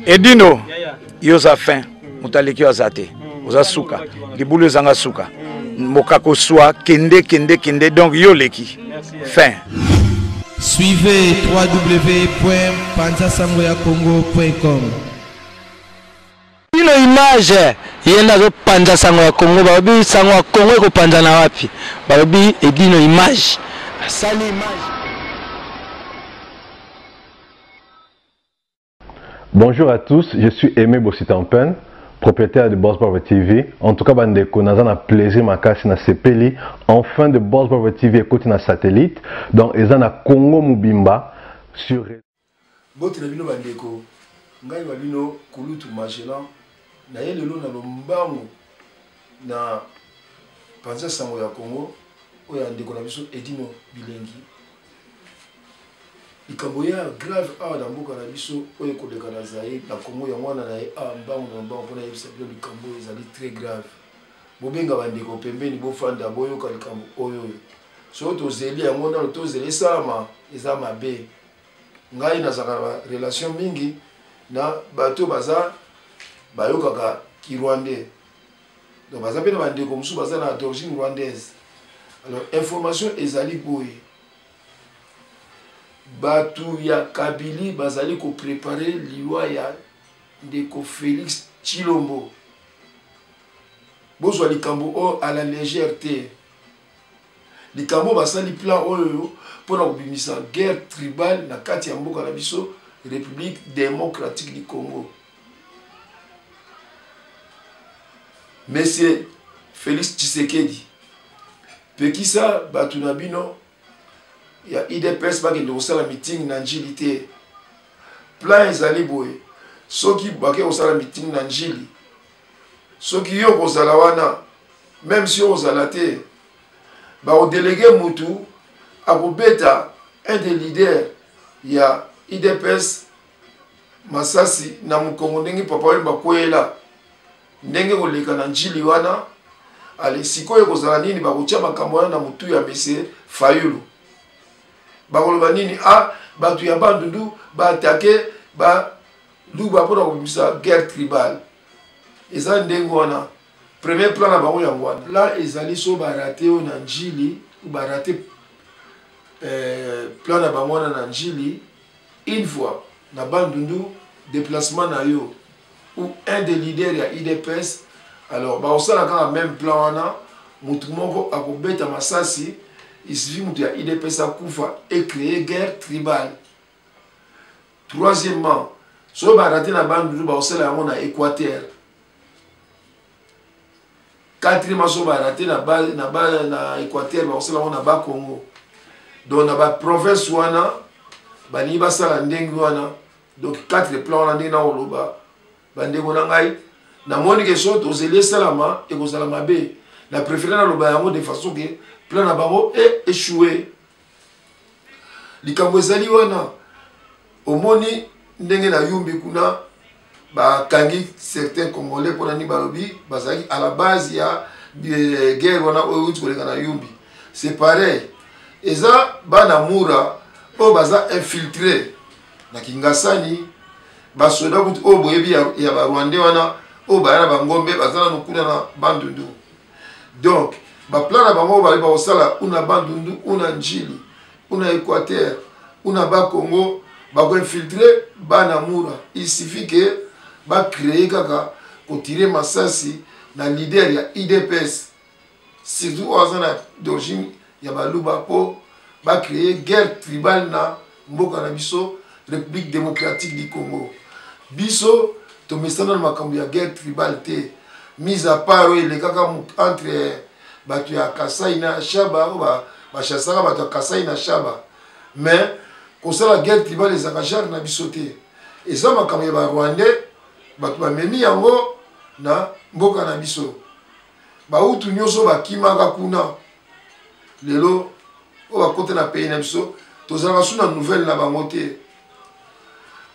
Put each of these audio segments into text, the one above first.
Edino, yo oza fin, moto aleki yo aza te, oza suka, libulu ezanga suka, mokako swa, kende kende kende, donc yo oleki, fin. Suivez www.panzasangoyacongo.com. Bino image ye nde azopanza sango ya Congo, balobi sango ya Congo ekopanzana wapi? Balobi Edino image asali image. Bonjour à tous, je suis Aimé Bossitampen, propriétaire de Boss Barber TV. En tout cas, bandeko, naza na plaisir makasi na sepeli. Enfin de Boss Barber TV ekoti na satellite. Donc eza na Congo mobimba sur Mbote na bino bandeko, ngai wa bino kulutu Magellan, naye lelo na lombangu na panza sango ya Congo oyo ya ndeko na biso Edino Bilengi. Likambo ya grave awa na mboka na biso oyo ekoleka na Zaire na Congo, yango wana naye awa mbangu na lombangu mpo nayebisa bino likambo oyo ezali très grave. Bobenga bandeko pembeni, bofanda boyoka likambo oyo oyo. Soki tozeli yango nano, tozela esalama, eza mabe. Ngai nazalaka na ba relation mingi na bato baza bayokaka kirwandais, donc baza mpe na bandeko mosusu baza na d'origine rwandaise. Alors information ezali boye, bato ya Kabili bazali koprepare liwa ya ndeko Félix Tshilombo. Bozwa likambo oyo à la légère te. Likambo basali plan oyo mpo na kobimisa guerre tribale na kati ya mboka na biso République démocratique du Congo. Monsieur Félix Tshisekedi, pekisa bato na bino ya UDPS bakende kosala meeting na Ndjili te. Plan ezali boye, soki bake kosala meeting na Ndjili, soki yo okozala wana, même si okozala te, bakodelege mutu akobeta un des leaders ya UDPS masasi na mokongo, ndenge papa Wemba akweyela, ndenge koleka na Ndjili wana. Ale sikoyo ekozala nini? Bakotia makambo wana na motu ya monsieur Fayulu. Bakoloba nini? Ah, bato ya Bandundu baatake ba Luba mpona kobimisa guerre tribale. Eza ndenge wana, premier plan na bango yango wana. Plan ezali so barate oyo na Ndjili, barate plan na bango wana na Ndjili, une fois na Bandundu, déplacement na yo ou un des leaders ya UDPS, alors bakosala kaka même plan wana, mutu moko akobeta masasi, il suffit mutu ya UDPS akufa et créer guerre tribale. Troisièmement, soki barate na Bandundu, bakosala yango na Équateur. Quatrièmement, soki barate na Équateur, bakosala yango na Bas-Congo. Donc na ba province wana balingi basala ndenge wana. Donc quatre plans wana ndenge nakoloba bandeko na ngai, namoni ke soki tozeli esalama ekozala mabe. Na préféré naloba yango de façon ke plan na bango e échoué. Likambo ezali wana, omoni ndenge na Yumbi kuna bakangi certains Congolais mpona nini? Balobi bazalaki à la base ya guerre wana oyo euti koleka na Yumbi. C'est pareil, eza bana Mura oyo baza infiltré na Kingasani, basoda kutu oyo boyebi ya ba Rwandais wana oyo baya na bangombe baza nanu kuna na Bandundu. Donc baplan na bango oyo bakosala una Bandundu, una Ndjili, una Équateur, una Bakongo, bakoinfiltre bana Mura. Il suffit ke bacreye kaka kotire masasi na leader ya UDPS, surtout oyo aza na d'origine ya Baluba, mpo bacreye guerre tribale na mboka na biso République démocratique du Congo. Biso tomesana na makambo ya guerre tribale te, mise à part oyo elekaka entre bato ya Kasai na Shaba, oyo bachasaka bato ya Kasai na Shaba. Mais kosala guerre tribale ezalaka genre na biso te. Eza makambo ya Barwandais, bato bamemi yango na mboka na biso. Bautu nyonso bakimaka kuna, lelo oyo bakota na pays na biso, tozalaka su na nouvelle na bango te.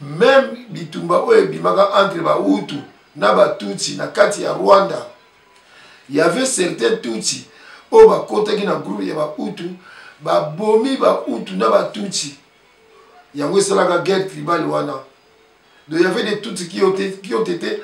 Même bitumba oyo ebimaka entre Bahutu na Batutsi na kati ya Rwanda, y avait certains Tutsi oyo bakotaki na groupe ya Bahutu, babomi Bahutu na Batutsi. Yango esalaka guerre tribale wana. Donc il y avait des Tutsis qui ont, qui ont été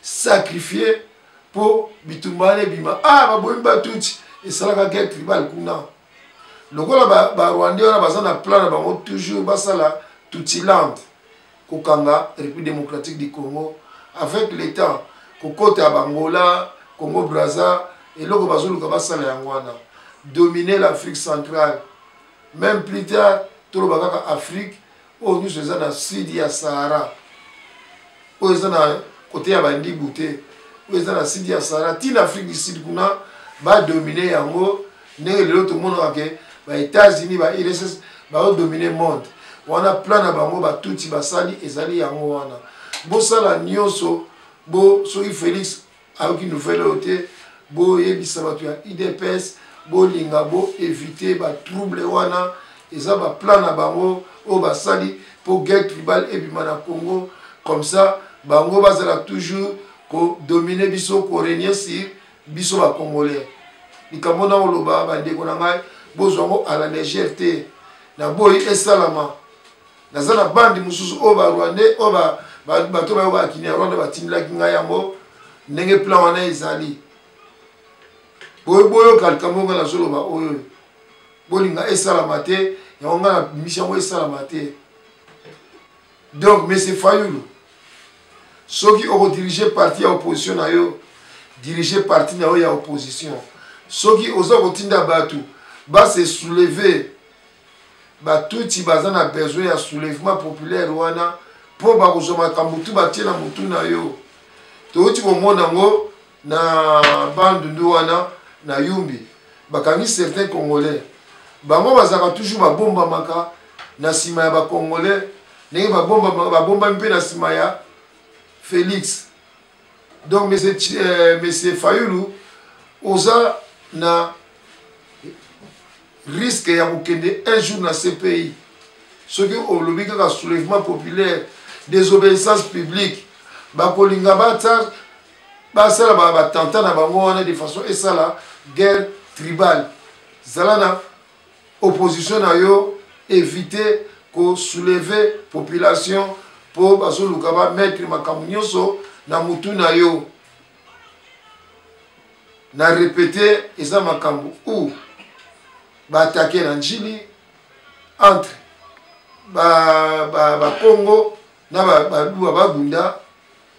sacrifiés mpo bitumba wana ebima. Ah, babomi batutsi, esalaka guerre tribale kuna. Lokola barwandais ba wana baza na plan na bango toujours basala Tutsiland, kokanga République démocratique du Congo avec le temps, kokota ya bangola, Congo Brazza, eloko bazoluka basala yango wana, dominer l'Afrique centrale, même plus tard toloba kaka Afrique oyo nyonso eza na sud ya Sahara, oyo eza na kote ya bandibu te, oyo eza na sud ya Sahara ti na Afrique du Sud kuna, badomine yango ndenge lelo tomonaka ke ba États-Unis, ba URSS baodomine monde wana. Plan na bango batutsi basali ezali yango wana. Bosala nyonso bo soki Félix ayoki nouvelle oyo te, boyebisa bato ya UDPS bolinga bo éviter ba trouble wana. Eza ba plan na bango oyo basali mpo guerre tribale ebima na Congo, comme ça bango bazala toujours kodomine biso, korenier sur biso bacongolais. Likambo na oloba, bandeko na ngai, bozwa yango à la légère te. Naboyi esalama. Naza na bandi mosusu oyo barwandais oyo bato bayo bakini ya Rwanda batindelaki ngai yango, ndenge plan wana ezali. Boyoka likambo ngai nazoloba oyo, bolinga esalama te. Yango ngai nabimisi yango, esalama te. Donc monsieur Fayulu, soki okodirige parti ya opposition na yo, dirige parti na yo ya opposition. Soki oza kotinda bato base soulever, batutsi baza na besoin ya soulèvement populaire wana mpo bakozwa makambo tu batie na motu na yo. Touti komona yango na Bandundu wana, na Yumbi, bakangi certains Congolais. Bango bazalaka toujours babombamaka na nsima ya bacongolais, ndenge babombami mpe na nsima ya Félix. Donc monsieur Fayulu, oza na risque ya kokende un jour na CPI soki olobi kaka soulèvement populaire, désobéissance publique. Bakolinga bata basala batenta na bango wana de façon esala guerre tribale. Zala na opposition na yo, éviter kosoulever population mpo bazoluka bamettre makambo nyonso na mutu na yo. Na répété, eza makambo ou baattaquer na Njili entre bakongo na baluba babunda,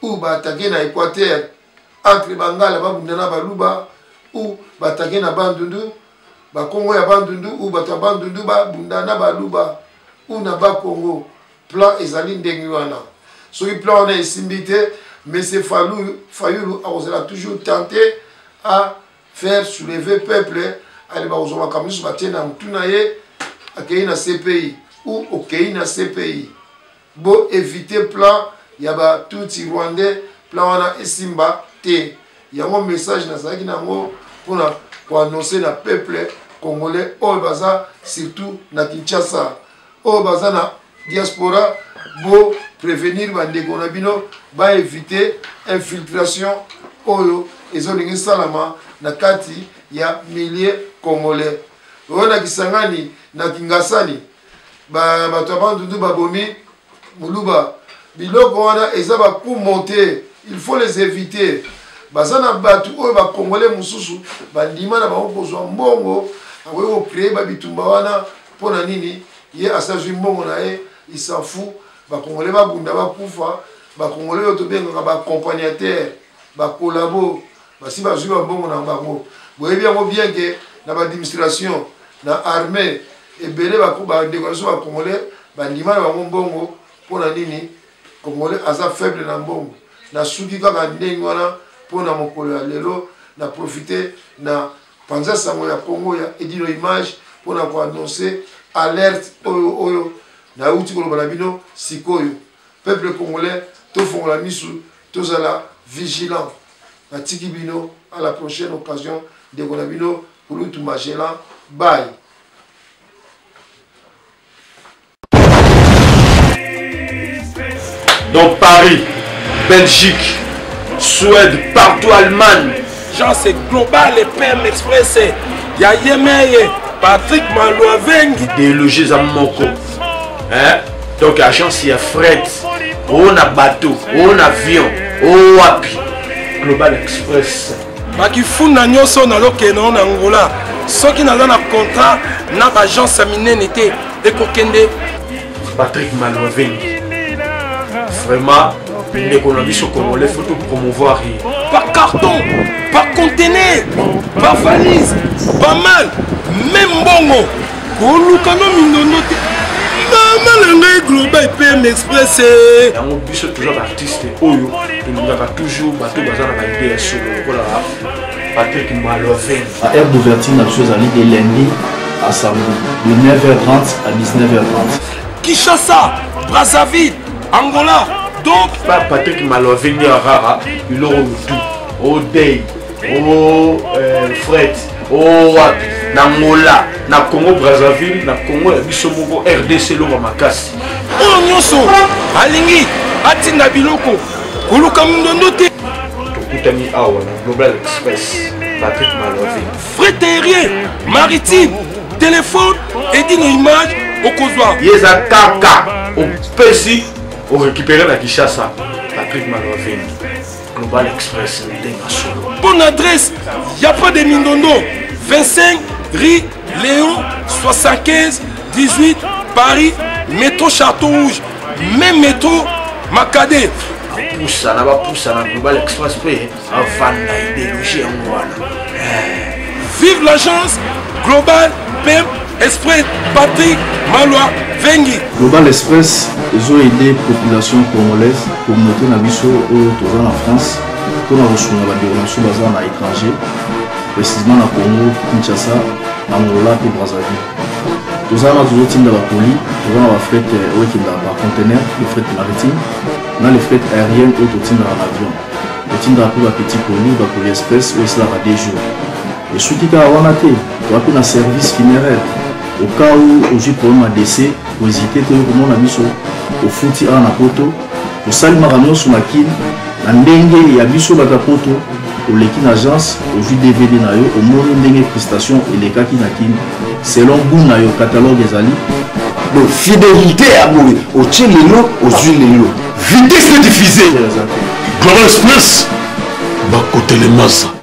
ou baattaquer na Équateur entre bangala babunda na baluba, ou baattaquer na Bandundu, bakongo ya Bandundu ou bato ya Bandundu babunda na baluba ou na bakongo. Plan ezali ndenge wana. Soki plan wana esimbi te, monsieur Fayulu akozala toujours tenté à faire soulever peuple. Ale bakozwa makambo nyonso batie na motu na ye, akei na CPI ou okei na CPI. Bo éviter plan ya batutsi rwandais, plan wana esimba te. Yango message nazalaki nango mpona koannonce na peuple congolais oyo baza surtout na Kinshasa, oyo baza na diaspora. Bo prévenir bandeko na bino baéviter infiltration oyo ezolingi esalama na kati ya milieu congolais. Oyo na Kisangani, na Kingasani, bato ya Bandundu babomi moluba. Biloko wana eza bacoup monté, il faut les éviter. Baza na bato oyo bacongolais mosusu bandima na bango kozwa mbongo, akoki kocréer babitumba wana. Mpo na nini? Ye asazwi mbongo na ye, il s'en fout bacongolais babunda, bakufa. Bacongolais oyo tobengaka baaccompagnateur, bacollabo, basi bazwi bambongo na bango. Boyebi yango bien ke na baadministration, na armée, ebele bandeko na biso bacongolais bandima na bango mbongo. Mpo na nini? Congolais aza faible na mbongo. Nasuki kaka ndenge wana mpo na mokolo ya lelo. Na profite na panza sango ya Congo ya Edino Image mpona koannonce alerte oyo oyo nauti koloba na bino sikoyo. Peuple congolais, tofongola misu, tozala vigilant. Natiki bino à la prochaine occasion. Ndeko na bino Kulutu Magellan, bye. Dans Paris, Belgique, Suède, partout, Allemagne. Jean, c'est global et PM Express. Ya Yemeye, Patrick Malouavengi. Idéologie za moko. Hein? Donc agence ya fret. O na bateau, o na avion, o wapi. Global Express. Bakifunda nyonso nazokende na Angola soki naza na contrat na baagence ya minene te ekokende. Patrick Malwavengi vraiment ndeko na biso congolais, faut to promouvoir ye. Par carton, par conteneur, par valise, pas mal même mbongo koluka no mindondo te. Mama na ngai, Global PM Express. Yango biso toza baartiste oyo tolingaka toujours bato baza na baidée ya solo lokola Patrick Maloven. Heure d'ouverture na biso ezali de lundi à samedi de 9h30 à 19h30. Kinshasa, Brazzaville, Angola, donc pa Patrick Maloven nde rara biloko motu odei o fret o wapi na Angola, na Congo Brazzaville, na Congo ya biso moko RDC, eloko makasi. Oyo nyonso alingi atinda biloko koluka mindondo te. Tokutani awa na Global Express, Patrick Maloven. Fret aérien, maritime, téléphone, edino image okozwa. Ye eza kaka opesi orécupéré na Kinshasa. Patrick Maloven, Global Express, ndenge solo. Bonne adresse, y a pas de mindondo. 25 rue Léon 75 18 Paris, métro Château Rouge, même métro Makade. Bapusana, bapusana Global Express mpe avanda idéologie yango wana. Vive l'agence Global PM Express, Patrick Malwa Vengi. Global Express ezoaide population congolaise, communauté na biso oyo toza na France, mpona kosunga bandeko na biso baza na étranger, précisément na Congo Kinshasa, Angola mpe Brazzaville. Toza wana, tozotinda bacolis, toza na bafret oyo ekendaka par conteneur, le fret maritime na le fret aérienne oyo totindaka na avion. Totindaka mpe bapetit colis, bacolis express oyo esalaka 2 jours. Esuki kaka wana te, toza mpe na service funéraire. Au cas où ozwi problème ya décès, kohésite te, oyo komona biso. Ofuti awa na poto, tosali makambo nyonso na Kine na ndenge ya biso bato ya poto. Oleki na agence, ozwi DVD na yo, omoni ndenge prestation elekaki na Kine selon goût na yo. Catalogue ezali. Donc fidélité ya boye, otie lelo, ozwi lelo, vitesse diffusée. Eza te. Global Express, bakotelemasa.